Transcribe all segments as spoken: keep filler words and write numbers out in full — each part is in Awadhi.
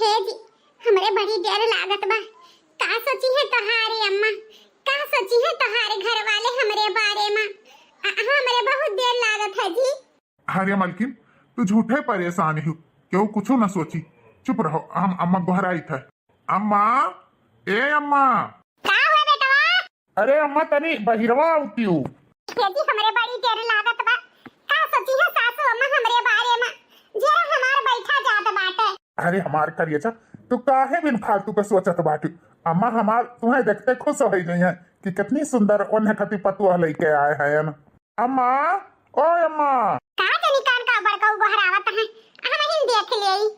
हे जी, हमरे बड़ी डर लागत बा। का सोची है तोहारे अम्मा, का सोची है तोहारे घर वाले हमरे बारे मा? अ, हमरे बहुत डर लागत है जी। अरे मलकिन, तू झूठे परेशान हो, केहू कुछो न सोची। चुप रहो, हम अम्मा गोहराइत है। अम्मा, ए अम्मा। का हुआ बेटवा? अरे अम्मा, तनी बहिरवा आवतिउ। हे जी, हमरे बड़ी डर लागत बा। का सोची है सासू अम्मा हमरे बारे मा? जेरा हमार बैठा जात बाटे। अरे हमार करियचा, तू काहे बिन फालतू के सोचत बाटू? अम्मा हमार तुहें देखते खुश होइ गई हैं कि कितनी सुंदर ओन्हे खातिर पतोह लइके आए हैं। अम्मा, ओ अम्मा। का जनी कान का बड़कऊ गोहरावत हैं, हम ही देख लेई।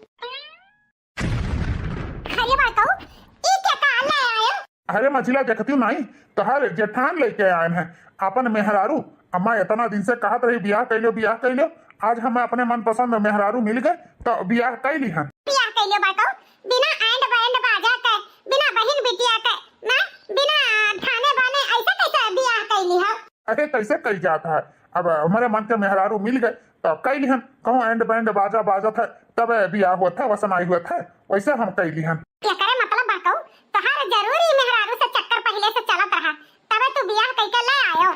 अरे बड़कऊ, ई के का ले आयो? अरे मझिला, देखतिउ नाई, तोहार जेठान लइके आयन है आपन मेहरारू। अम्मा एतना दिन से कहत रही, "बियाह कइ ल्यो, बियाह कइ ल्यो।" आज हमें अपने मनपसंद मेहरारू मिल गए, तो बियाह कइ लिहन। बियाह कइ ल्यो बड़कऊ, बिना एंड बैंड बाजा के, बिना बहिन बिटिया के, ना, बिना थाने बाने, ऐसे कैसे बियाह कइ लिहा? अरे, कैसे कही जात है? अब हमरे मन के मेहरारू मिल गए, तो कइ लिहन। कहूँ एंड बैंड बाजा बाजत है, तबे बियाह होत है, वैसे नाई होत है, वैसे हम कइ लिहन। एकरे मतलब बड़कऊ, तोहार जरूरी मेहरारू से चक्कर पहिले से चलत रहा, तबे तू बियाह कइके ले आयो।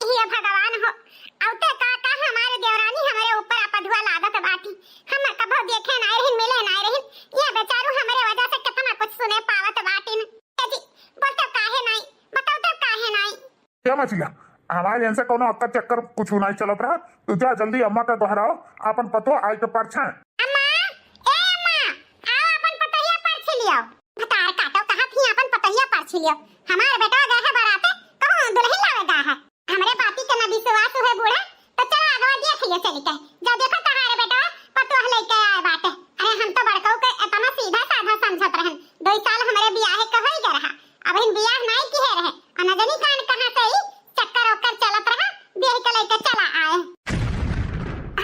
हे भगवान हो, अउते का का हमारे देवरानी हमरे ऊपर अपधुआ लागत बाटी। हम कभो देखे नाई रहिन, मिले नाई रहिन, ये बेचारू हमरे वजह से कितना कुछ सुने पावत बाटिन। ए जी, बोलते काहे नाई, बताओ तो काहे नाई? क्या मझिला, हमारे इनसे कोनो अक्कर चक्कर कुछ नाई चलत रहा। तू जा जल्दी अम्मा का गोहराओ, आपन पतोह आइके परछे। अम्मा, ए अम्मा, आओ आपन पतोहिया परछी लियो। भतार काटो, कहा थी आपन पतोहिया परछी लियो। हमार बेटवा गए है बराते, कहूँ दुल्हन लावे गए है। हमरे बाती के न विश्वास हुए बूढ़ा, तो चलो आगवा देख लियो चल के। जा देखो तहारे बेटवा पतोह लइके आए बाटे। अरे हम तो बड़कऊ के इतना सीधा साधा समझत रहन। दो साल हमरे बियाहे के होई गए रहा, अब इन बियाह नाई किहे रहे, आ न जानी कान कहाँ से ई चक्कर ओक्कर चलत रहा, बियाह के लइके चला आए।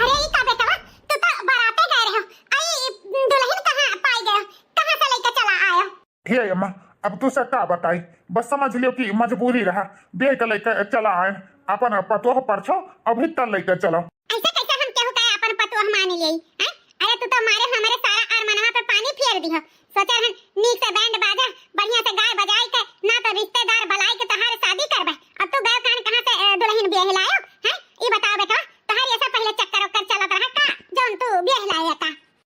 अरे ई का बेटवा, तू तो बराते गए रहो, आई दुल्हन कहाँ पाई गयो, कहाँ से लइके चला आयो? हे अम्मा, अब तू से का बताई, बस समझ लियो कि मजबूरी रहा, बियाह के लइके चला आए, अपन पतोह परछो, अभी तल लइके चलो। ऐसे कैसे हम केहू का अपन पतोह मान लेई, हैं? अरे तू तो मारे हमरे सारा अरमनवा पे पानी फेर दिहो। सोचे रहन नीक से बैंड बाजा, बढ़िया से गाय बजाई के, ना तो रिश्तेदार बुलाई के तोहार शादी करबे। अब तू गयो कान कहाँ से, अ, दुल्हन बियाह लायो, हैं? ई बताओ बेटवा, तोहार ऐसे पहले चक्कर ओक्कर चलत रहा का, जौन तू बियाह लाया का?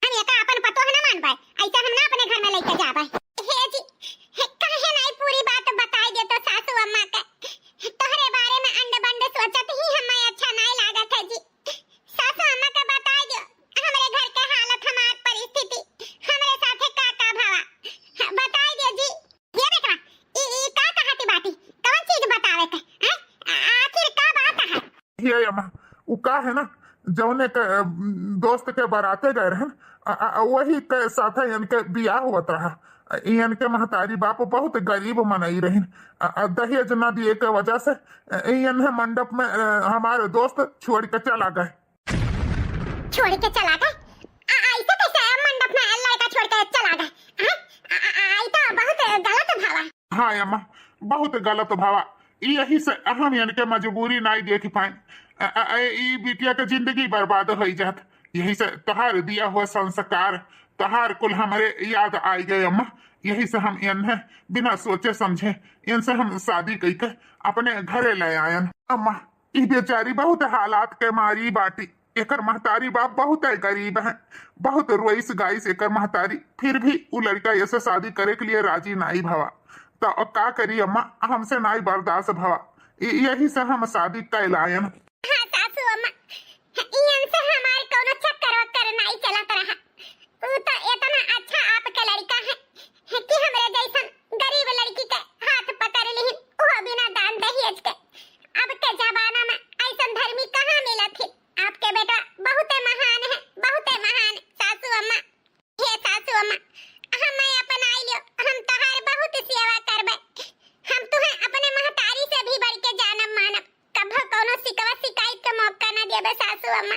हम एका अपन पतोह न मानबै, ऐसे हम ना अपने घर में लइके जाबै। हे जी, हे, काहे नाई पूरी बात बताई दे तो सासू अम्मा के? तोहरे बारे में अंड बंड सोचत ही हमें अच्छा नाई लागत है जी। सासू अम्मा के बताई दो, हमरे घर के हालत, हमार परिस्थिति, हमरे साथे का का भवा, बताई दे जी। ये बेटवा, ई, ई का कहती बाटी? कौन चीज बतावे के? हैं? आ-, आखिर का बात है? हे अम्मा, उ का है ना, जौने के, अ, दोस्त के बराते गए रहन, अ, अ, वही के साथे इनके बियाह होत रहा। अ, इनके महतारी बाप बहुत गरीब मनई रहिन। अ, अ, दहेज ना दिए के वजह से, अ, इन्हें मंडप में, अ, हमारे दोस्त छोड़ के चला गए। छोड़ के चला गए? आ, ऐसे कैसे मंडप में लड़का छोड़ के चला गए? हैं? आ, आ, आ, ई तो बहुत गलत भवा। हाँ अम्मा, बहुत गलत भवा। यही से हम इनके मजबूरी नाई देख पाए। अ, अ, अ, ई बिटिया के जिंदगी बर्बाद हो जात। यही से तोहार दिया हुआ संस्कार, तोहार कुल हमरे याद आई गए अम्मा। यही से हम इन्हें बिना सोचे समझे इनसे हम शादी कइके अपने घरे ले आयन। अम्मा, ई बेचारी बहुत हालात के मारी बाटी। एकर महतारी बाप बहुत गरीब हैं, बहुत रोइस गाइस एकर महतारी, फिर भी उ लड़का ऐसे शादी करे के लिए राजी नाई भवा। तो अब का करी अम्मा, हमसे नाई बर्दाश्त भवा, इ-, यही से हम शादी कैलायन। हाँ सासू अम्मा, इनसे हमार कौनो चक्कर वक्कर नाई चलत रहा। उ तो इतना अच्छा आपके लड़का है कि हमरे जैसन गरीब लड़की के हाथ पकड़ लिहिन, वो बिना दान दहेज के। अब के जमाना में ऐसन धर्मी कहाँ मिलत ही? आपके बेटा बहुते महान है, बहुते महान, सासू अम्मा। हे सासू अम्मा, हमें अपनाई लियो, हम तोहार बहुत सेवा करबे। हम तुहें अपने महतारी से भी बढ़ के जानब मानब। कभो कौनो शिकवा शिकायत के मौका ना देबे सासू अम्मा।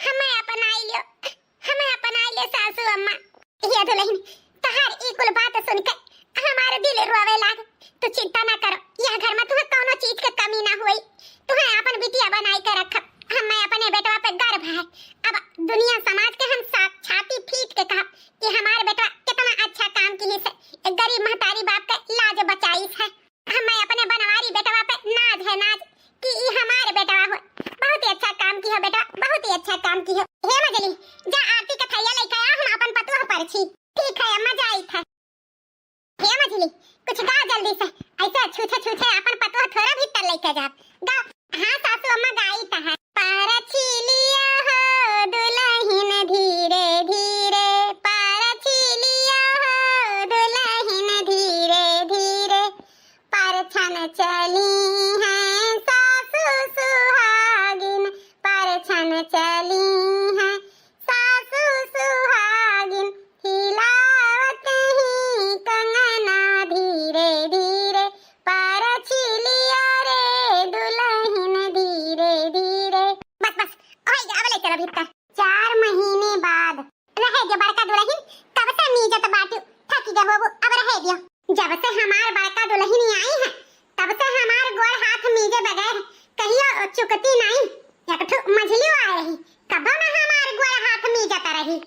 हमें अपनाई लियो, हमें अपनाई लियो सासू अम्मा। हे दुल्हन, तोहार ई कुल बात सुन के हमार दिल रोवे लाग। तू चिंता ना करो, यह घर में तुहें कौनो चीज के कमी ना होई। तुहें आपन बिटिया बनाई के रखब। हमें अपने बेटवा पे गर्व है। अब दुनिया समाज के हम सा-, छाती पीट के कहब कि हमार बेटवा परछी। ठीक है अम्मा, जाइत है। हे मझली, कुछ गा जल्दी से। ऐसे छूछे छूछे आपन पतोह थोड़ा भीतर लेके जाब। गा। हाँ सासू अम्मा, गाइत है। परछी लिया हो दुलहिन धीरे धीरे, परछी लिया हो दुलहिन धीरे धीरे, परछन चली हैं सासू सुहागिन, परछन चली हैं सासू सुहागिन, हिलावत ही कंगना धीरे धीरे, परछी लिया रे दुलहिन धीरे धीरे। बस बस, होई गा, अब ले चलो भीतर। चार महीने बाद। रहे दियो बड़का दुलहिन, कब से मीजत बाटू, थकी गए होबू, अब रहे दियो। जब से हमार बड़का दुलहिन आई है, तब से हमार गोड़ हाथ मीजे बगैर कहियो चुकती नाई। एक ठो मझलियो आए रही, कबो ना हमार गोड़ हाथ मीजत रही।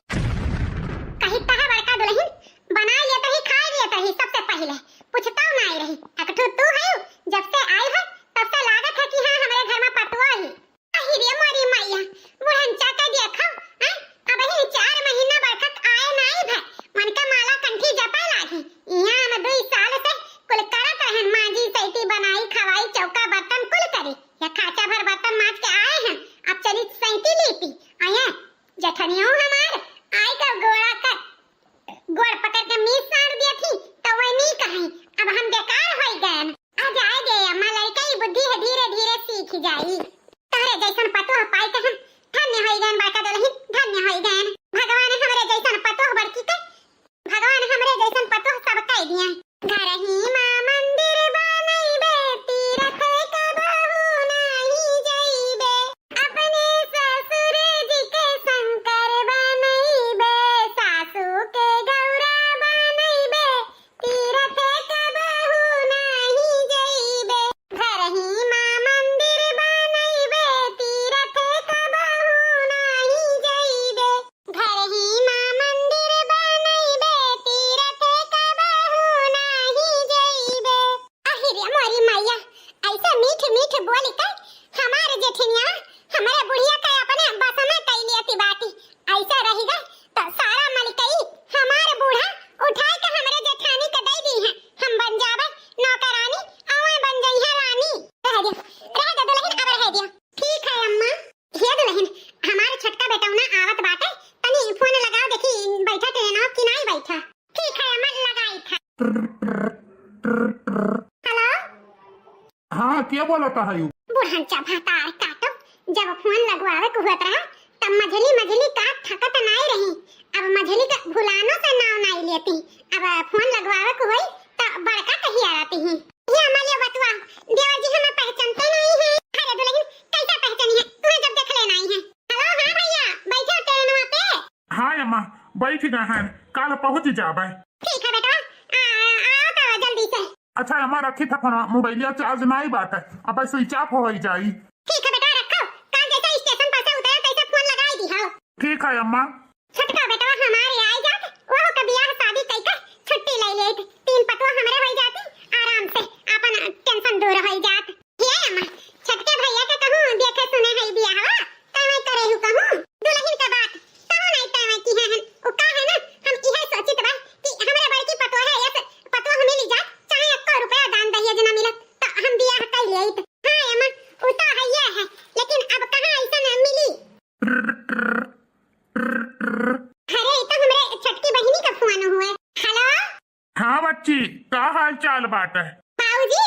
कही तह बड़का दुलहिन, बनाए लेत ही, खाए लेत ही, सबसे पहिले पूछतौ नाई रही। एक ठो तू है, जब से आई है, तब से लागत है कि हाँ, हमरे घर में पतुआ ही। अहि रे मोरी मैया, बुढ़न चाचा देखो, हैं? अबही चार महीना बरखत आए नाई भय, मन का माला कंठी जपे लागी। इहाँ हम दुई साल से कुल करत रहन, मांजी, सैती, बनाई, खवाई, चौका बर्तन कुल करी। या खाचा भर बर्तन मांज के आए हैं, अब चली सैती लीपी। आए जेठनियो हमार, आई का गोड़ा का गोड़ पकड़ के मीस सार दिया थी, तो वह नी कहीं, अब हम बेकार होई गए। आ जाए दे अम्मा, लड़का ही बुद्धि है, धीरे धीरे सीख जाई। तोहरे जैसन पतोह पाई के हम धन्य होई गए, बड़का दुलहिन धन्य होई गए। भगवान हमरे जैसन पतोह बड़की के, भगवान हमरे जैसन पतोह सब कह दिए। घर ही माँ मंदिर बनैबे, तीरथ कबहू नाही जइबे। अपने ससुर जी के शंकर बनैबे, सासू के गौरा बनैबे, तीरथ कबहू नाही जइबे। घर ही माँ मंदिर बनैबे, तीरथ कबहू नाही जइबे। घर ही माँ मंदिर बनैबे, तीरथ कबहू नाही जइबे। अहि रे मोरी मैया, ऐसे मीठ मीठ बोली के हमार जेठिनिया हमरे बुढ़िया के अपने बस में कई लियती बाटी। ऐसे रही गए तो सारा मलकई हमार बूढ़ा उठाए के हमरे जेठानी के दे दी है। हम बन जाबे नौकरानी, अवे बन जई है रानी। रह दिया, रह दिया दुलहिन, अब रह दिया। ठीक है अम्मा। हे दुलहिन, हमार छोटका बेटौना आवत बाटे, तनी फोन लगाओ, देखी बैठा ट्रेनवा कि नाई बैठा। ठीक है अम्मा, लगाई था। हेलो। हाँ, के बोलत है यू? बुढ़न चभतार काटो, जब फोन लगवावे के होत रहा, तब मझली मझली का थकत नाई रही। अब मझली का भुलानो से नाव नाई लेती। अब फोन लगवावे के होई, त बड़का कहिया रहती ही। ये अम्मा, ये बतवा, देवर जी हमें पहचानते नहीं है। अरे दुलहिन, कैसा पहचानी है? तुम्हें जब देख लेना ही है। हेलो, हाँ भैया, बैठो ट्रेनवा पे। हाँ अम्मा, बैठ गए हैं, काल पहुँच जाबे। ठीक है बेटवा, आ, आओ तो जल्दी से। अच्छा अम्मा, रखी था फोन, मोबाइलिया चार्ज नाई बाटे, अब switch off होई जाई। ठीक है बेटवा, रखो, काल जैसे स्टेशन पर से उतरे तैसे फोन लगाई दी हो। ठीक है अम्मा। छोटका बेटवा हमारे आई जात, वहू के बियाह शादी कई के छुट्टी ले लेत, तीन पतवा हमरे होई जाती, आराम से आपन tension दूर होई जात। हे अम्मा, छोटके भैया के कहूँ देखे सुने है बियाहवा, तय करे हूँ कहूँ दुलहिन के बात, कहूँ नहीं तय की है हन। उ का है ना, हम इहे सोचित बा कि हमरे बड़की पतोह है, यस पतोह मिली जात, चाहे एको रुपया दान दहेज ना मिलत, तो हम बियाह कर लेत। हाँ अम्मा, उ तो है ये है, लेकिन अब कहाँ ऐसा न मिली। अरे, ई तो हमरे छोटकी बहिनी का फोन हुए। हेलो। हाँ बच्ची, का हाल चाल बाटे? बाबूजी,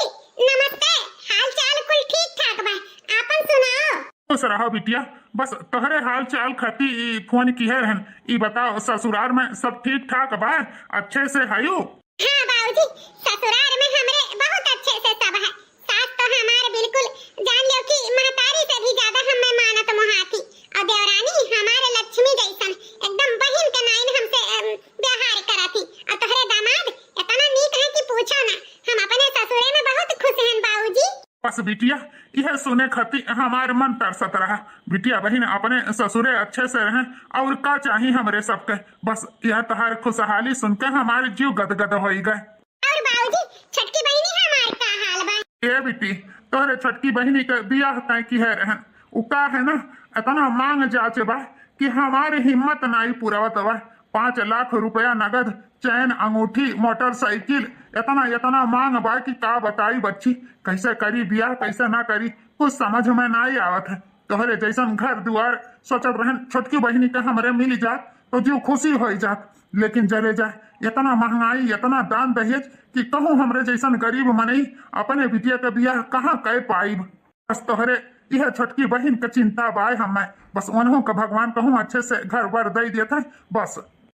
नमस्ते। हाल चाल कुल ठीक ठाक बा, आपन सुनाओ। खुश रहो बिटिया, बस तोहरे हाल चाल खाती ई फोन किहे रहन। ई बताओ, ससुराल में सब ठीक ठाक बा, अच्छे से हयू? हाँ बाबूजी, ससुराल में हमरे बहुत अच्छे से सब है। सास तो हमार बिल्कुल जान लो कि महतारी से भी ज्यादा हमें मानत मोहाती, और देवरानी हमारे लक्ष्मी जैसन, एकदम बहिन के नाइन हमसे, अम, व्यवहार करती। और तोहरे दामाद इतना नीक है कि पूछो ना, हम अपने ससुरे में बहुत खुश हैं बाबूजी। बस बिटिया, यह सुने खातिर हमार मन तरसत रहा। बिटिया बहिन अपने ससुरे अच्छे से रहें, और का चाही हमरे सबके? बस यह तोहार खुशहाली सुन के हमार जीव गदगद होई गए। और बाबूजी, छोटकी बहिनी हमार का हाल बा? ए बिटी, तोहरे छोटकी बहिनी के बियाह तय किहे रहन, उ का है ना, इतना मांग जाचे बा कि हमारे हिम्मत नाई पुरावत बा। पाँच लाख रुपया नगद, चैन, अंगूठी, मोटरसाइकिल, एतना, एतना मांग बा कि का बताई बच्ची, कैसे करी बियाह, कैसे ना करी, कुछ समझ में नाई आवत है। तोहरे जैसन घर दुआर सोचत रहन, छोटकी बहिनी के हमरे मिल जात तो जीव खुशी होई जात, लेकिन जरे जा, एतना महंगाई, एतना दान दहेज कि कहूँ हमरे जैसन गरीब मनई अपने बिटिया के बियाह कहाँ कै पाइब। बस तोहरे इहे छोटकी बहिन के चिंता बाय हमें, बस ओनहू के भगवान कहूँ अच्छे से घर बर दे देत है, बस।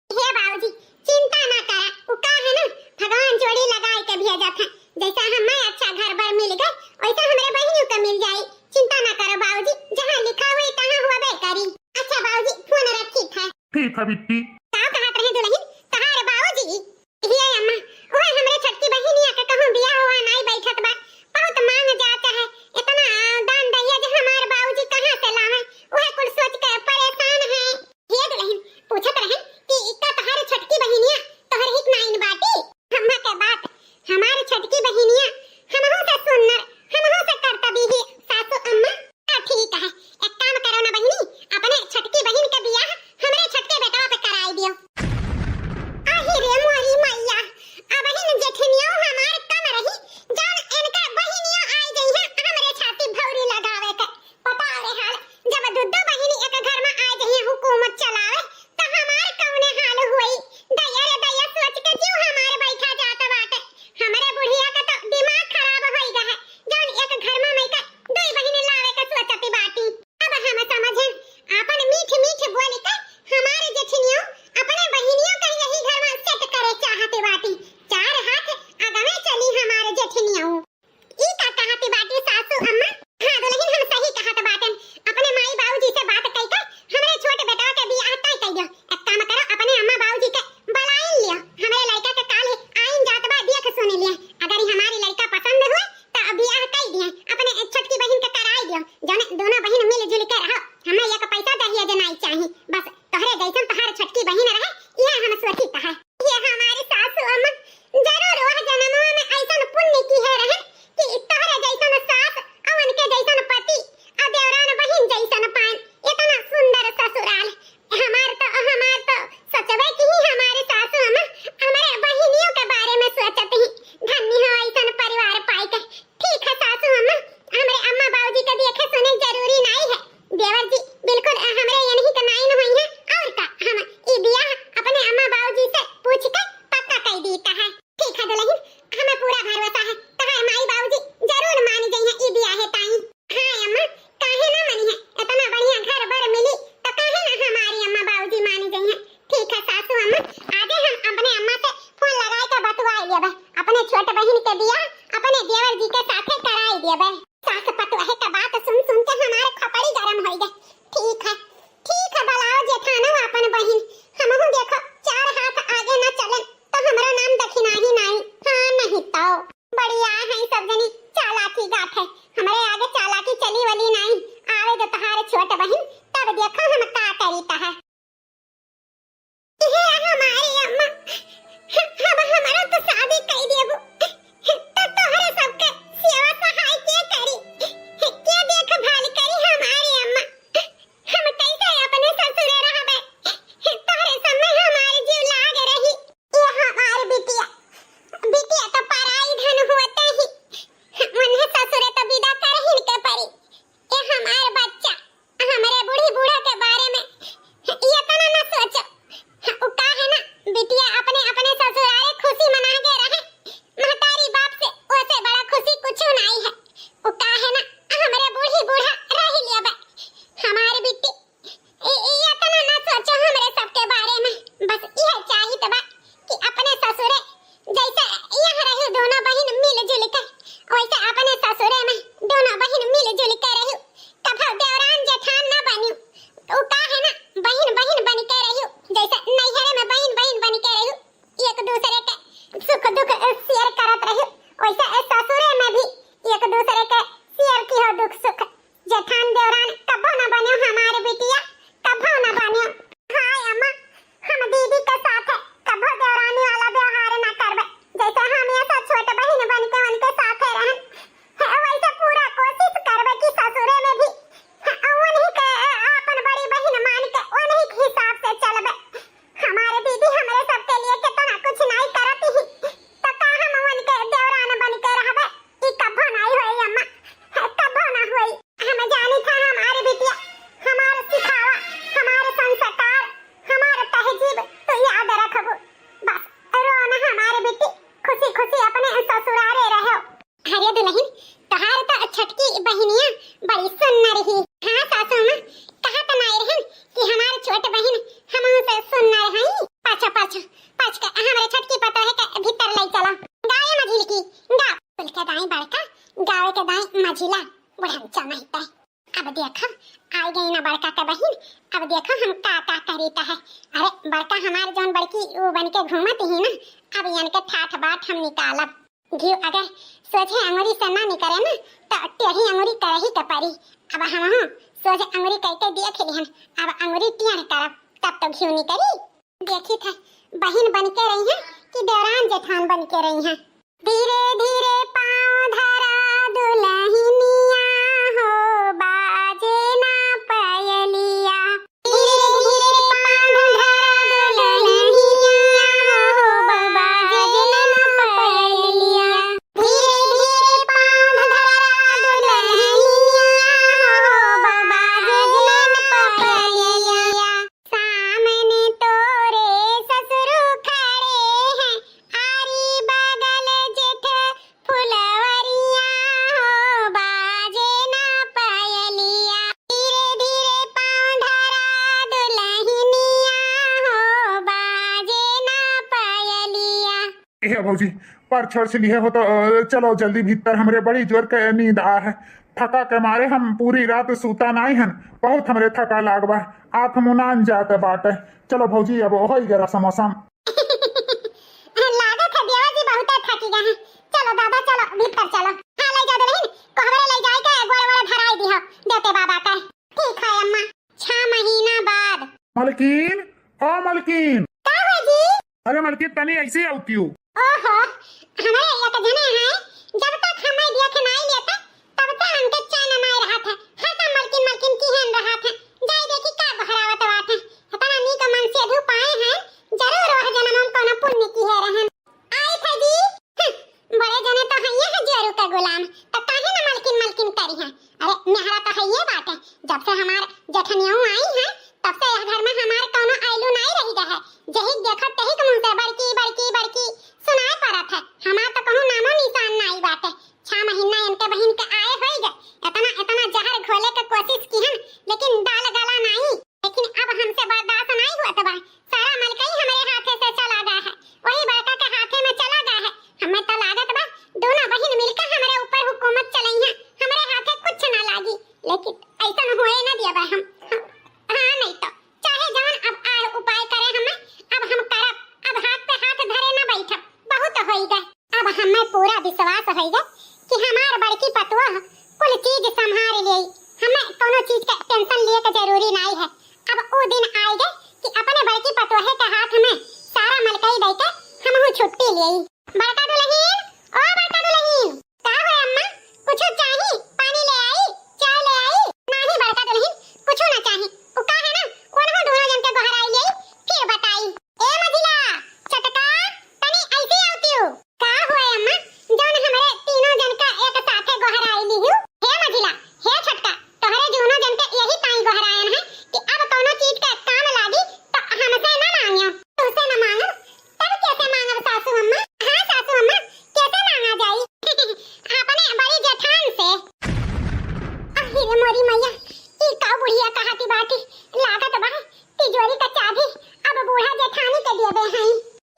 हे बाबूजी, चिंता ना करा, उ का है ना, भगवान जोड़ी लगाए के भेजत है। जैसा हमें अच्छा घर बर मिल गए, वैसा हमरे बहिनियों के मिल जाई। चिंता ना करो बाबूजी, जहाँ लिखा हुई तहाँ होबे करी। अच्छा बाबूजी, फोन रखी था। ठीक है बिट्टी। का कहत रहे दुल्हन, तहार बाबूजी? हे अम्मा, ओए हमरे छोटकी बहिनिया के कहूँ बियाह हुआ नाई बैठत बा, बहुत मांग जात है, इतना, आ, दान दहेज हमार बाबूजी कहाँ से लावे? वह कुल सोच के परेशान है। हे दुल्हन, पूछत रहे कि इक्का तहार छोटकी बहिनिया तोहर हित नाइन बाटी? अम्मा के बात, हमार छोटकी बहिनिया हमहू से सुन्नर, हमहू से करतबी ही सासू अम्मा। हाँ, ठीक है, एक काम करो ना बहिनी, अपने छोटकी बहिन के बियाह हमरे छोटके बेटवा पे कराई दियो। आही रे मोरी मैया, अबहिन जेठनियो हमार कम रही, जौन इनका बहिनियो आई जइहे हमरे छाती भौरी लगावे के। पता रे हाल, जब दुद्दो बहिनी एक घर में आई जइहे हुकूमत चलावे, त हमार कौने हाल हुई? दैया रे दैया, सोच के जीव हमार बैठा जात बाटे। हमरे बुढ़िया का तो दिमाग खराब होई गए है, जौन एक घर में मइका दुई बहिनी लावे के सोचती बाटी। अब हम समझे, आपन मीठ मीठ बोल के हमारे जेठनियो अपने बहिनियों के यही घर में सेट करे चाहते बाटी। चार हाथ आगवे चली हमारे जेठनियो। ई का कहती बाटी सासू अम्मा? हाँ दुल्हन, हम सही कहत बाटन। अपने माई बाबूजी से बात कई के हमरे छोट बेटवा के बियाह तय कई दियो। एक काम करो, अपने अम्मा बाबूजी के बुलाई लियो। हमरे लड़का के काल आइन जात बा, देख सुन लिया। अगर ई हमारी लड़का पसंद हुए तो बियाह कई दिए, अपने छोटकी बहिन के कराई दियो। जौन दोनों बहिन मिलजुल के रहो, हमें एक पैसा दहेज नाई चाही। बस तोहरे जैसन तोहार छोटकी बहिन रहे, यह हम सोची कहा। ये हमारी सासू अम्मा जरूर वह जन्मवा में ऐसन पुण्य किहे रहे कि तोहरे जैसन सास और उनके जैसन पति और देवरान बहिन जैसन पान, इतना सुंदर ससुराल। हमार तो, हमार तो सोचबे की ही हमारे सासू अम्मा हमारे बहिनियों के बारे में सोचत ही। धन्य हो ऐसन परिवार पाई के। ठीक है सासू अम्मा, हमरे अम्मा बाबूजी के देखे सुने जरूरी नाई है। देवर जी बिल्कुल, अ, हमरे यनही के नाई न होई है। और का, हम ई बियाह अपने अम्मा बाबूजी से पूछ के पक्का कई दी का है। ठीक है दुल्हन, हमें पूरा भरोसा है, तोहार माई बाबूजी जरूर मान जइहे ई बियाहे ताई। हाँ अम्मा, काहे ना मानी है, इतना बढ़िया घर बर मिली तो काहे ना हमारी अम्मा बाबूजी मान जइहे। ठीक है सासू अम्मा, आजे हम अपने अम्मा से फोन लगाए के बतुआई लेबे, अपने छोट बहिन के बियाह अपने देवर जी के साथे कराई देबे। सास पतोह के बात सुन सुन के हमार खोपड़ी गरम होई गए। ठीक है, ठीक है, बुलाओ जेठानो अपन बहिन, हमहू देखो चार हाथ आगे न चलन तो हमरो नाम दखिनाही नाई। हाँ नहीं तो। बढ़िया है सब जनी चालाकी गाथे, हमरे आगे चालाकी चली वली नाई। आवे दो तोहार छोट बहिन, तब देखो हम का करी तहा। हे हमारी अम्मा, अब हमरो तो शादी कई देबू, तो तोहरे सबके सेवा सहाय के हमरे छोटकी पतोहे के भीतर लई चला। गावे मझिलकी, गाव। कुल के दाई बड़का, गावे के दाई मझिला, बुढ़न चमैते। अब देखा, आई गई ना बड़का के बहिन, अब देखा हम का का करीत है। अरे बड़का हमार जौन बड़की ऊ बन के घूमत ही ना, अब इनके ठाठ बाट हम निकालब। घिउ अगर सोझे अंगुरी से ना निकरे ना, तो टेढ़ी अंगुरी करही के परी। अब हमहू सोझे अंगुरी कइके देख लिहन, अब अंगुरी टेढ़ करब, तब तो घिउ निकरी। देखी थे, बहिन बन के रही हैं कि देवरान जेठान बन के रही हैं। धीरे धीरे पाँव धरा दुलहिनिया हो, बाजे ना पयलिया। धीरे धीरे पाँव धरा दुलहिनिया हो, बाजे ना पयलिया। धीरे धीरे पाँव धरा दुलहिनिया हो, बाजे ना पयलिया। सामने तोरे ससुरु खड़े हैं, आरी बगल जेठ फुलवरिया हो, बाजे ना पयलिया। धीरे धीरे पाँव धरा दुलहिनिया हो, बाजे ना पयलिया। ए भौजी, पर छड़ से लिहे हो तो, अ, चलो जल्दी भीतर, हमरे बड़ी जोर के नींद आ है। थका के मारे हम पूरी रात सूता नाई हन, बहुत हमरे थका लाग बा, आँख मुनान जात बाटे। चलो भौजी, अब होई गए रसम वसम। लागत है देवर जी बहुते थकी गए हैं। चलो दादा, चलो भीतर चलो। हाँ, ले जा दुलहिन, कोहबरे ले जाए के गोड़ वोड़ धराई दिहो देवते बाबा के। ठीक है अम्मा। छह महीना बाद। मलकिन, ओ मलकिन। का हुआ जी? अरे मलकिन, तनी ऐसे आवतिउ। ओहो, हमरे एक जने हैं, जब तक हमें देख नाई लेते, तब तक हमके चैन नाई रहत है। हरदम मलकिन मलकिन किहेन रहत है। जाई देखी का गोहरावत बात है। इतना नीक मन से धू पाए हैं, जरूर वह जन्म में कोनो पुण्य किहे रहन। आई थे जी। हं, बड़े जने तो हइये है जोरू के गुलाम, तो काहे न मलकिन मलकिन करी है। अरे मेहरा तो हइये बाटे, जब से हमार जेठनियऊ आई है, तब से यह घर में हमार कौनो आइलू नाई रही गए है। जही देखत तही के मुंह से बड़की, बड़की, बड़की सुनाए पड़त है। हमार तो कहूँ नामो निशान नाई बाटे। छह महीना इनके बहिन के आए होई गए, इतना, इतना जहर घोले के कोशिश किहन, लेकिन दाल गला नाई। लेकिन अब हमसे बर्दाश्त नाई हुआ तो बा। सारा मलकई हमरे हाथे से चला गया है, वही बड़का के हाथे में चला गया है। हमें तो लागत बा दोनों बहिन मिलकर हमरे ऊपर हुकूमत चलई है, हमरे हाथे कुछ ना लागी। लेकिन ऐसा न होए न दिया बा हम, हम, हाँ नहीं तो चाहे जवन अब आ उपाय करे हमें, अब हम करब, अब हाथ पे हाथ धरे न बैठब, बहुत होई गए। अब हमें पूरा विश्वास होई गए कि हमार बड़की पतोह कुल चीज संभाल लेई, हमें कोनो चीज के टेंशन लिए के जरूरी नाई है। अब ऊ दिन आए गए कि अपने बड़की पतोहे के हाथ में सारा मलकई दे के हमहू छुट्टी लेई। बड़का दुलहिन, ओ बड़का दुलहिन। का होए अम्मा, कुछो चाही? पानी ले आई, चाय ले आई? नाही बड़का दुलहिन, कुछो ना चाही। उ का है ना, ओनहु दोनों जन के गोहराई लेई, फिर बताई। ए मझिला, छोटका, तनी ऐसे आवतिउ। का हुआ अम्मा, जौन हमरे तीनों जन का एक साथे गोहराई लिहू? हे मझिला, हे छोटका, तोहरे दूनो जन के यही ताई गोहरायन है कि अब कौनो चीज का काम लागी तो हमसे न मांगियो, तुमसे न मांगब, तब कैसे मांगब सासू अम्मा? हाँ सासू अम्मा, कैसे मांगा जाई? अपने बड़ी जेठान से। अरे मोरी मैया, ई का बुढ़िया कहाती बाटी, लागत बा तिजोरी का चाबी अब बूढ़ा जेठानी के देबे हई।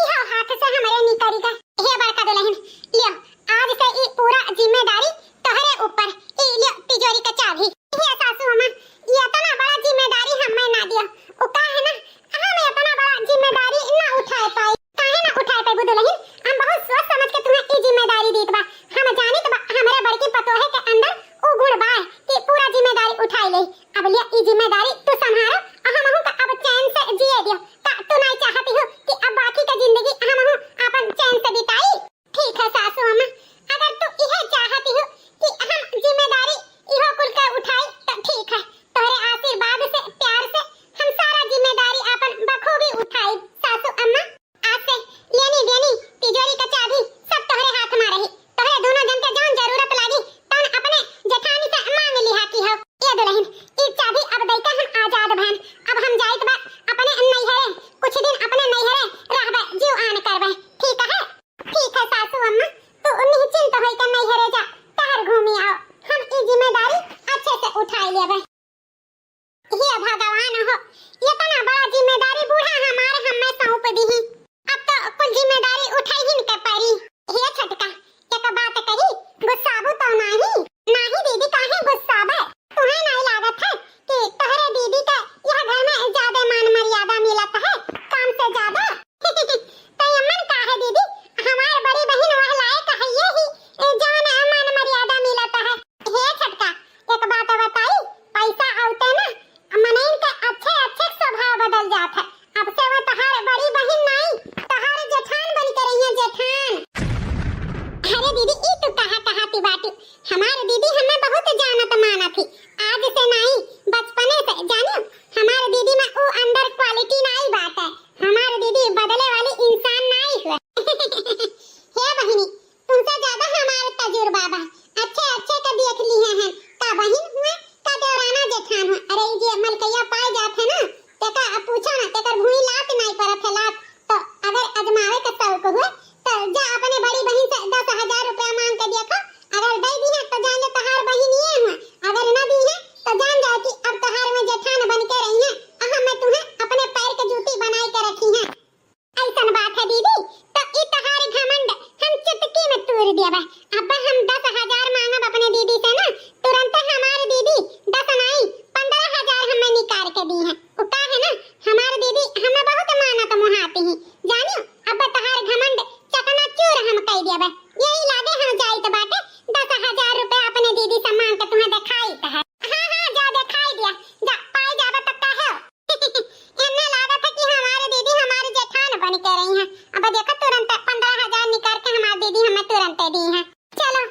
इहो हाथ से हमरे निकरी गए। हे बड़का दुलहिन, लियो, आज से ई पूरा जिम्मेदारी तोहरे ऊपर। ई लियो तिजोरी का चाबी। हे सासू अम्मा, ई इतना बड़ा जिम्मेदारी हमें ना दियो। उ का है ना, हम इतना बड़ा जिम्मेदारी ना उठाए पाई। काहे ना उठाए पाई दुलहिन? हम बहुत सोच समझ के तुम्हें ई जिम्मेदारी दीत बा। हम जानित बा हमरे बड़की पतोहे के अंदर उ गुण बा कि पूरा जिम्मेदारी उठाई ले। अब लिया ई जिम्मेदारी तू संभारो और हमहू का अब चैन से जिए दियो। का तू नहीं चाहती हो कि अब बाकी का जिंदगी हमहू अपन चैन से बिताई? ठीक है सासू अम्मा, अगर तू इहे चाहती हो कि हम जिम्मेदारी इहो कुल का उठाई तो ठीक है। तोहरे आशीर्वाद से, प्यार से हम सारा जिम्मेदारी अपन बखूबी उठाई सासू अम्मा। आज से लेनी देनी, तिजोरी का चाबी सब तोहरे हाथ में रही। तोहरे दोनों जन के जौन जरूरत लागी, तौन अपने जेठानी से मांग लिहा की हो। ए दुलहिन, ई चाबी अब दइके हम आजाद भन। अब हम जाइत बा अपने नैहरे, कुछ दिन अपने नैहरे रहबे, जीव आन करबे। ठीक है? ठीक है सासू अम्मा, तू निश्चिंत होइके नैहरे जा, तहर घूमी आओ। हम ई जिम्मेदारी अच्छे से उठाई लेबे। हे भगवान हो, इतना बड़ा जिम्मेदारी बूढ़ा हमारे हमें सौंप दीही। अब तो कुल हमार दीदी हमें बहुत जानत मानत ही, आज से नाई, बचपने से। जानियो, हमार दीदी में ऊ अंदर quality नाई बाटे। हमार दीदी बदले वाली इंसान नाई हुए। हे बहिनी, तुमसे ज्यादा हमार तजुर्बा बा। अच्छे अच्छे के देख लिए हैं। का बहिन हुए, का देवराना जेठान हुए। अरे, ई जे मलकैया पाए जात है ना, तेका अब पूछो ना, तेकर भुई लात नाई परत है लात। तो अगर अजमावे का शौक हुए, तो जा अपने बड़ी बहिन से दस हजार रुपया मांग के देखो। अगर दे दी है, तो जान ले तोहार बहिन ये हुए। अगर ना दी है, तो जान जाओ कि अब तोहार में जेठान बन के रही है। अहम में तुम्हें अपने पैर के जूती बनाई के रखी है। ऐसन बात है दीदी, तो ई तोहार घमंड हम चुटकी में तूर देबे। अब हम दस हजार मांगब अपने दीदी से ना, तुरंत हमार दीदी दस नाई, पन्द्रह हजार हमें निकाल के दी है। उ का है ना, हमार दीदी हमें बहुत मानत मोहाती ही। जानियो, अब तोहार घमंड चकनाचूर हम कई देबे। यही लागे हम जाइत बाटे, दस हजार रुपया अपने दीदी से मांग के तुम्हें देखाइत है। हाँ, हाँ, जा देखाई दिया, जा पाई जाबे तो कहो। एन्ने लागत है कि हमारे दीदी हमारी जेठान बन के रही हैं। अब देखो, तुरंत पन्द्रह हजार निकाल के हमारी दीदी हमें तुरंत दी हैं। चलो,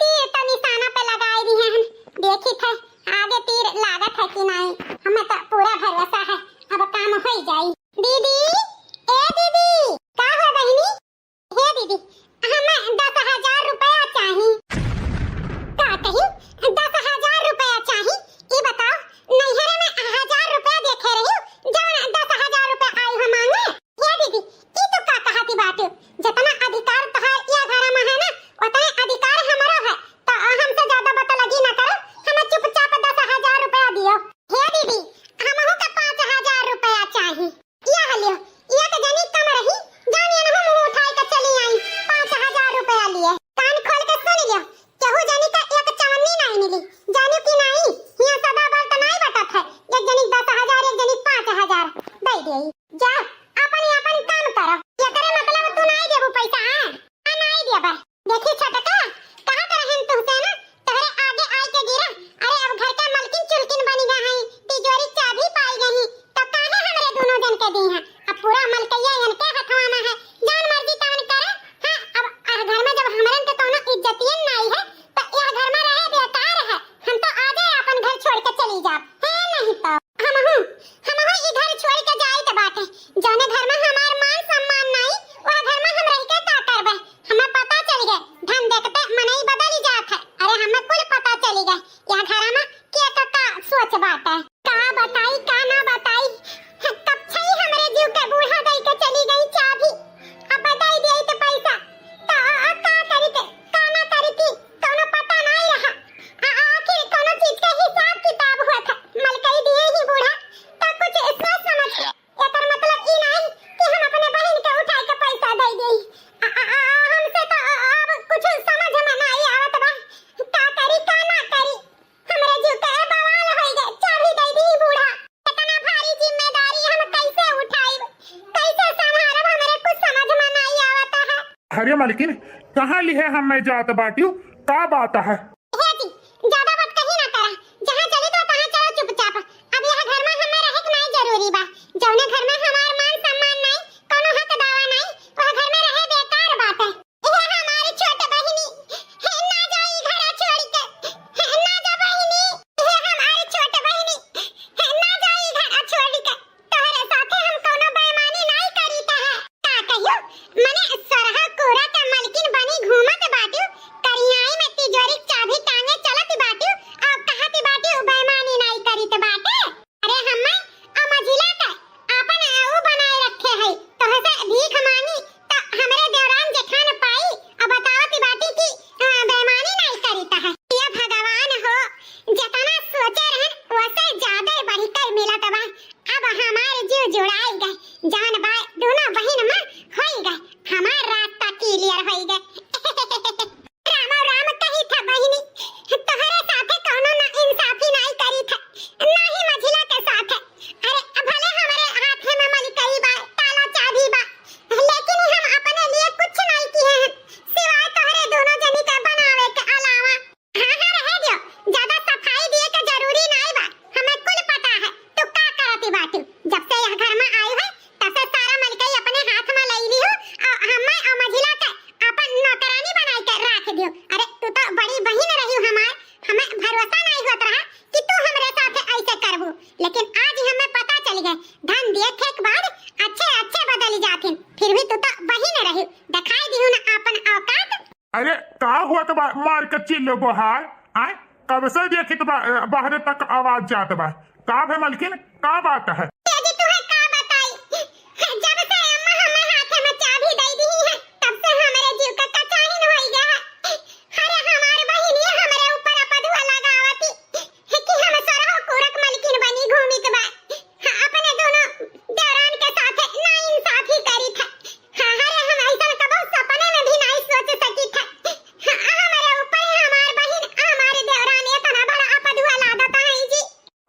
तीर तो निशाना पे लगाई दी हैं हम, देखी थे आगे तीर लागत है कि नहीं। हमें तो पूरा भरोसा है, अब काम हो ही जाई। दीदी, ए दीदी, का हो बहिनी? हे दीदी, हमें दस हजार रुपया चाही। का कही? दस हजार रुपया चाही? ई बताओ, नैहरे में हजार रुपया देखे रही, जवन दस हजार रुपया आई हो मांगे? हे दीदी, ई तो का कहती बाटे? जितना अधिकार तोहार या घर में है ना, उतने अधिकार हमरो है। तो हमसे ज्यादा बतलगी ना करो, हमें चुपचाप दस हजार रुपया दियो। हे दीदी, हमहू के पाँच हजार रुपया चाही। यह लियो, एक जनी कम रही, जान एनहू मुंह उठाई के चली आई, पाँच हजार रुपया लिए। कान खोल के सुन लियो, केहू जनी का एक चवन्नी नाई मिली, जानियो कि नाई, हियां सदा बल त नाई बटत है, एक जनी दस हजार, एक जनी पाँच हजार दे देई। जा, अपन अपन काम करो। एकरे मतलब तू नाई देबू पैसा, हाँ? आ नाई देबा। देखी छोटका, कहत रहन तुहसे ना, तोहरे आगे आई के गिरा। अरे अब घर का मलकिन चुलकिन बनी गा है, तिजोरी चाबी पाई गई, तो काहे हमरे दोनों जन के दी है? अब पूरा मलकैया इनके हथवा में है, जौन मर्जी तौन करे। हाँ, अब आ घर में जब हमरन के कौनो इज्जतियन नाई है, तो यह घर में रहे बेकार है। हम तो आजे अपन घर छोड़ के चली जाब, है नहीं तो। हमहू, हमहू ई घर छोड़ के जाइत बाटे। जौने घर में हमार मान सम्मान नाई, वह घर में हम रह के का करबे? हमें पता चल गए, धन देखते मनई बदल जात है। अरे हमें कुल पता चल गए, यह घर में के का, का सोच बाटे। का बताई, का ना बताई, कब छई हमरे जीव के बूढ़ा दई के चली गई चाबी। अब बताई दिए तो पैसा, तो आ, आ का करी के, का ना करी की, कौनो पता नाई रहा। आ, आ, आखिर कौनो चीज के हिसाब किताब हुआ था, मलकई दिए ही बूढ़ा, तो कुछ सोच समझ के। एकर मतलब ई नाई कि हम अपने बहिन के उठाई के पैसा दे देई। आ, आ, आ, हमसे तो, आ, अब कुछ समझ में नाई आवत बा। का करी, का ना करी? हमरे जीव के बवाल होई गए। चाबी दे दी बूढ़ा। इतना भारी जिम्मेदारी हम कैसे उठाई, कैसे संभालब? हमरे कुछ समझ में नाई आवत है। अरे मलकिन, कहाँ लिहे हमें जात बाटियो? का बात है? हे जी, ज्यादा बात कहीं ना करा। जहाँ चली तो तहाँ चलो चुपचाप। अब यह घर में हमें रहे के नाई जरूरी बा। जौने घर में हमार मान सम्मान नाई, कौनो हक दावा नाई, वह घर में रहे बेकार बात है। हे हमारी छोट बहिनी, हे ना जाई घरा छोड़ के, हे ना जा बहिनी, हे हमारी छोट बहिनी, हे ना जाई घरा छोड़ के। तोहरे साथे हम कौनो बेईमानी नाई करीत है। का कहियो, मने सोरहा कोरा के मलकिन बनी घूमत बाटियो, करियाई में तिजोरी के चाबी टांगे चलत बाटियो, अब कहत बाटियो बेईमानी नाई करीत बाटे। अरे हम्मे आ मझिला के आपन ऊ बनाए रखे है, तोहसे भीख मांगी त हमरे देवरान जेठान पाई, अब बतावत बाटी कि, अ, बेईमानी नाई करीत है। हे भगवान हो, जितना सोचे रहन, ओसे ज्यादा बढ़ के मिलत बा। अब हमार जीव जुड़ाई गए, जान बा दोनों बहिन में होई गए। हमार कहीं न रही, दिखाई दिहु ना आपन औकात। अरे, का हुआ त बा, मार के चिल्लो गोहार? आय, कब से देखित बा, अ, बाहरे तक आवाज जात बा। का भे मलकिन, का बात है? ए जी, तुहे का बताई, जब से अम्मा हमें हाथे में चाभी दई दिही है, तब से हमरे जीव का कचाहिन होई गया है। अरे, हमार बहिनिया हमरे ऊपर अपदुआ लगावती कि हम सरहो कुरक मलकिन बनी घूमित बा। हाँ, अपने दोनों देवरान के साथे नाइंसाफी करित है। हाँ, अरे, हम ऐसन कबो सपने में भी नाई सोच सकित है। हाँ, हमरे ऊपर हमार बहिन, हमारे देवरान इतना बड़ा अपदुआ लादत है जी।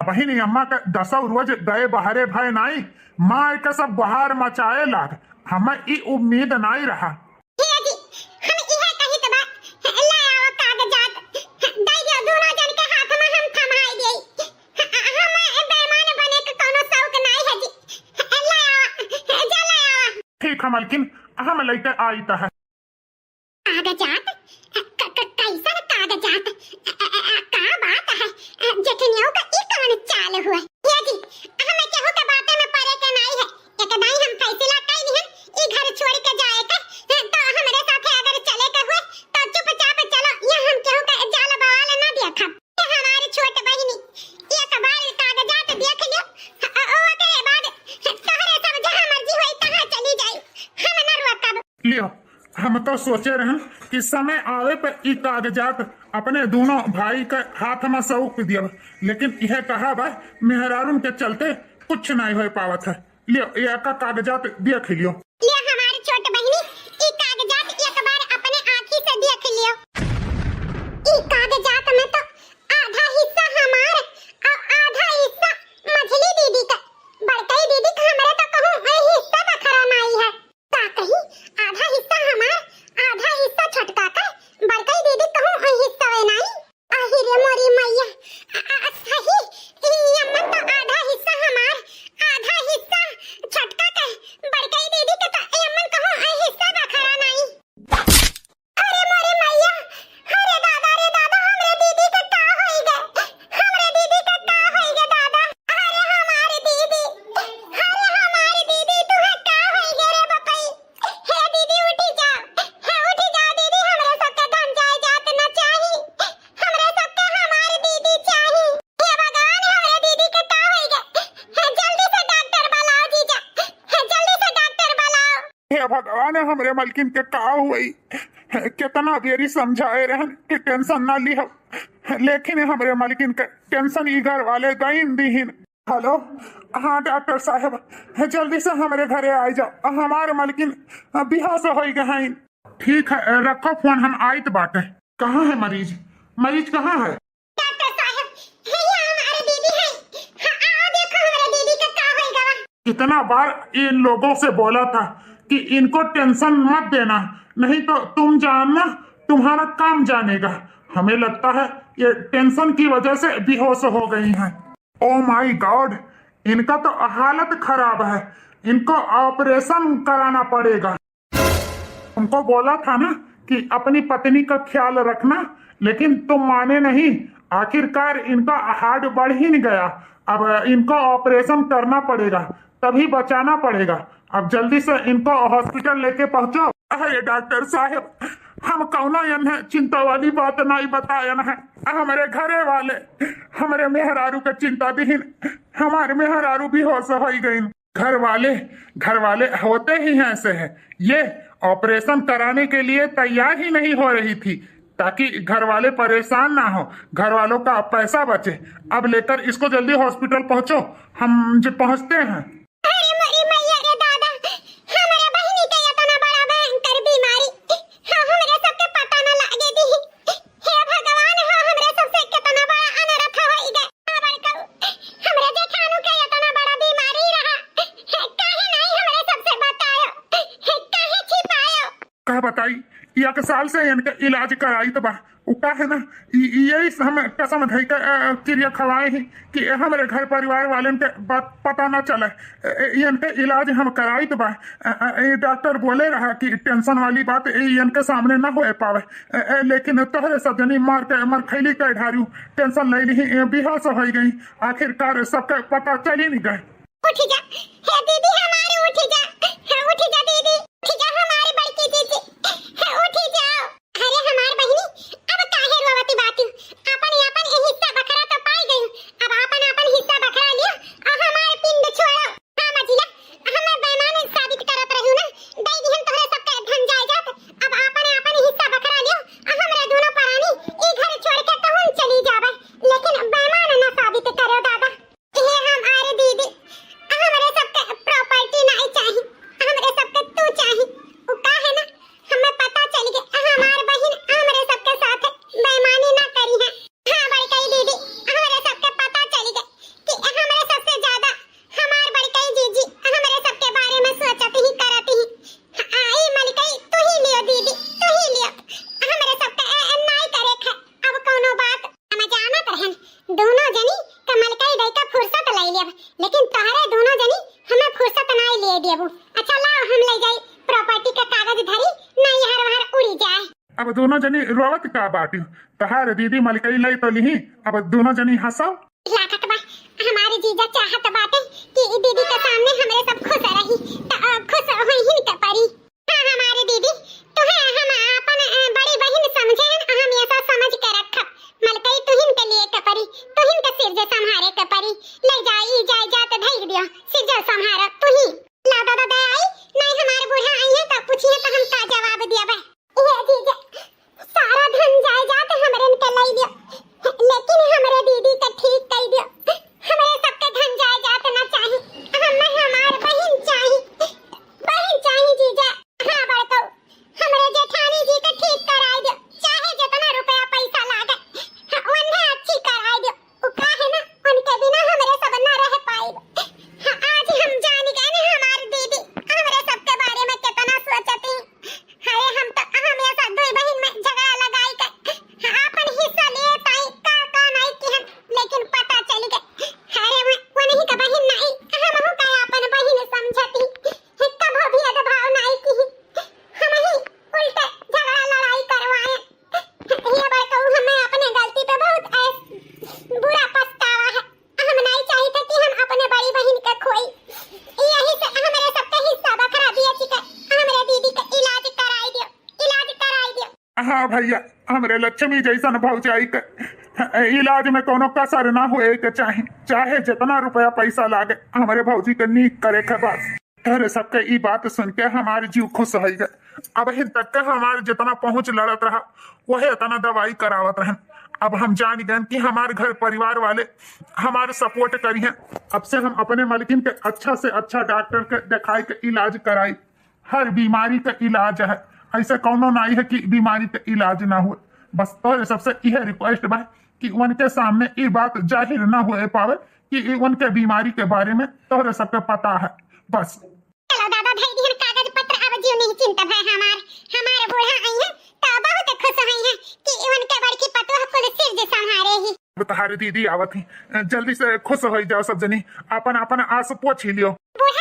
बहिन, अम्मा का दसौ रोज गए बहरे भय नाई, मार के सब बहार मचाए लाग। हमें ई उम्मीद नाई रहा। हे जी, हम इहे कहित बा, ले आओ कागजात, दे दियो दोनों जन के हाथ में हम थमाई देई। हम बेईमान बने के कोनो शौक नाई है जी। ले आओ, जा ले आओ। ठीक है मलकिन, हम लेके आइत है। कागजात? क-, क-, कैसन कागजात? अ, अ, अ, का बात है? अ, जेठनियों का ई कौन चाल हुआ? ये जी, हमें केहू के बातें में पड़े के नाई है। एक दाई हम फैसला कर लिहन, ई घर छोड़ के जाए के, अ, तो हमरे साथे अगर चले के हुए, तो चुपचाप चलो, ये हम केहू के जाल बवाल ना देखब। हमारी छोट बहिनी, एक बार कागजात देख लियो, अ, अ, ओकरे बाद तोहरे सब जहाँ मर्जी होई, तहाँ चली जाई, हम न रोकब। लियो, हम तो सोचे रहन कि समय आवे पर ई कागजात अपने दोनों भाई के हाथ में सौंप दियब, लेकिन यह कहा बा, मेहरारून के चलते कुछ नहीं हो पावत है। लियो, ये का कागजात देख लियो। लियो हमार छोट बहिनी, ई कागजात एक बार अपने आँखी से देख लियो। ई कागजात में तो आधा हिस्सा हमार और आधा हिस्सा मझली दीदी का। बड़कई दीदी का हमरे तो कहूँ ए हिस्सा बखरा नाई है। का कही, आधा हिस्सा हमार, आधा हिस्सा छोटका का। बड़कई दीदी कहूँ ए हिस्सा वे नाई। आही रे मोरी मैया, आ, आ, सही, ई अम्मन तो आधा हिस्सा हमार, आधा हिस्सा छोटका का। बड़कई दीदी के तो ए अम्मन कहूँ ए हिस्सा बखरा नाई। अरे मोरे मैया, अरे दादा, रे दादा, हमरे दीदी के का होई गे? हमरे दीदी के का होई गे दादा? अरे हमारे दीदी, अरे हमारे दीदी, तुहे का होई गे रे बपई? हे दीदी, उठी जा, हे उठी जा दीदी, हमरे सबके धन जायदाद न चाही, हमरे सबके हमारे दीदी चाही। हे भगवान, हमरे दीदी के का होई गे? हे जल्दी से डॉक्टर बुलाओ जीजा, हे जल्दी से डॉक्टर बुलाओ। हे भगवान, हमरे मलकिन के का हुई? कितना बेरी समझाए रहन कि टेंशन ना लिहब, लेकिन हमरे मलकिन के टेंशन ई घर वाले दइन दीहिन। हेलो, हाँ डॉक्टर साहब, जल्दी से हमरे घरे आ जाओ, हमार मलकिन बेहोश हो गए हैं। ठीक है, रखो फोन, हम आइत बाटे। कहाँ है मरीज? मरीज कहाँ है? डॉक्टर साहब, हे यहाँ हमारे दीदी हैं। हाँ, आओ देखो हमारे दीदी का का होई गवा। कितना बार इन लोगों से बोला था कि इनको टेंशन मत देना, नहीं तो तुम जानना, तुम्हारा काम जानेगा। हमें लगता है ये टेंशन की वजह से बेहोश हो गई हैं। Oh my God, इनका तो हालत खराब है, इनको ऑपरेशन कराना पड़ेगा। तुमको बोला था ना कि अपनी पत्नी का ख्याल रखना, लेकिन तुम माने नहीं। आखिरकार इनका हार्ट बढ़ ही नहीं गया। अब इनको ऑपरेशन करना पड़ेगा, तभी बचाना पड़ेगा। अब जल्दी से इनको हॉस्पिटल लेके पहुंचो। अरे डॉक्टर साहब, हम कौनो इन्हें चिंता वाली बात नहीं बतायन है। हमरे घरे वाले हमरे मेहरारू के चिंता दिहिन, हमारे मेहरारू बेहोश होई गईन। घर वाले, घर वाले होते ही हैं ऐसे हैं। ये ऑपरेशन कराने के लिए तैयार ही नहीं हो रही थी, ताकि घर वाले परेशान ना हो, घर वालों का पैसा बचे। अब लेकर इसको जल्दी हॉस्पिटल पहुंचो, हम जो पहुंचते हैं। अरे मोरी मैया रे दादा, हमरे बहिनी के इतना बड़ा भयंकर बीमारी, हाँ, हमरे सबके पता न लागे दी। हे भगवान, हाँ, हमरे सबसे कितना बड़ा अनर्थ होई गए। हाँ, बड़कऊ, हमरे जेठानू के इतना बड़ा बीमारी रहा, हे, काहे नहीं हमरे सबसे बतायो, हे, काहे छिपायो? का बताई, एक साल से इनके इलाज कराइत बा। उ का है ना, इ-, इ-, यही से हम कसम धई के, अ, किरिया खवाए ही कि हमरे घर परिवार वालेन के बात पता ना चले। अ, अ, इनके इलाज हम कराइत बा। अ, अ, ये डॉक्टर बोले रहा कि टेंशन वाली बात, ए, इनके सामने ना होए पावे। अ, अ, लेकिन तोहरे सब जनी मार के मरखैली कर ढारू, टेंशन ले ली, ए, बेहोश हो गई। आखिरकार सबके पता चल ही नहीं गए। उठ जा, हे दीदी हमारे, उठ जा, हाँ, उठ जा दीदी, उठ जा हमारे अब दुनो जनी रोवत का बाटी? तहार दीदी मलकई लई तो लिही, अब दुनो जनी हँसो। लागत बा, हमार जीजा चाहत बाटे कि ई दीदी के सामने हमरे सब खुश रही, त, अ, खुश होइहिन के परी। हाँ, हमार दीदी, तुहे हम आपन, अ, बड़ी बहिन समझे हन, हम ऐसा समझ के रखब। मलकई तुहिन के लिए के परी, तुहिन के सिरजे संभारे के परी। ले जाई जायदाद धई दियो, सिरजे संभारो तुही। ला दादा दे आई, नहीं हमार बूढ़ा आई है त पूछिए त हम का जवाब दियाबे। ये जीजा, सारा धन जायदाद हमरन के लई दियो, लेकिन हमरे दीदी के ठीक कई दियो। हमरे सबके धन जायदाद ना चाही, हमें हमार बहिन चाही, बहिन चाही जीजा। हाँ बड़कऊ, हमरे जेठानी जी के ठीक कराई दियो, चाहे जितना रुपया पैसा लागे, हाँ, वन्ने अच्छी कराई दियो। उ काहे ना, उनके बिना हमरे सब ना रह पाइब। हाँ, आज हम जान गए ना हमार दीदी हमरे सबके बारे में कितना सोचती। अरे हम तो हमेशा दुई बहिन में झगड़ा लगाई के, हाँ, आपन हिस्सा लिए ताई का का नाई किहन, लेकिन पता चल गए। अरे वो, वो नहीं का बहिन नाई, हमहू का आपन बहिन समझती। कभो भेदभाव नाई किही, हम ही उल्टे झगड़ा लड़ाई करवाए। ये बड़कऊ, हमें अपने गलती पे बहुत ऐस-, बुरा पछतावा है। हम नहीं चाहित कि हम अपने बड़ी बहिन के खोई। यही से हमरे सबके हिस्सा बखरा दिए चिके। हमरे दीदी के इलाज कराई दियो, इलाज कराई दियो। हाँ भैया, हमरे लक्ष्मी जैसन भौजाई के इलाज में कोनो कसर ना होए के चाही, चाहे जितना रुपया पैसा लागे, हमरे भौजी के नीक करे के बस। तोहरे सबके ई बात सुन के हमार जीव खुश होइ गए। अबहिन तक के हमार जितना पहुँच लड़त रहा, वही इतना दवाई करावत रहन। अब हम जान गए कि हमार घर परिवार वाले हमार support करिहैं। अब से हम अपने मलकिन के अच्छा से अच्छा डॉक्टर के दिखाई के इलाज कराई। हर बीमारी का इलाज है, ऐसा कौनो नाई है कि बीमारी का इलाज ना हो। बस तोहरे सबसे यह request बा कि उनके सामने ये बात जाहिर ना होए पावे कि ये उनके बीमारी के बारे में तोहरे सबके पता है। बस। चलो दादा, धई दिहन कागज पत्र, अब जीव निश्चिंत भए हमार। हमार बूढ़ा आई है तो बहुत खुश हुई है कि उनके बड़की पतोह कुल सिरजे संभारे ही। अब तहार दीदी आवत ही, जल्दी से खुश हो जाओ सब जनी, अपन अपन आंसू पोछ ही लियो। बूढ़ा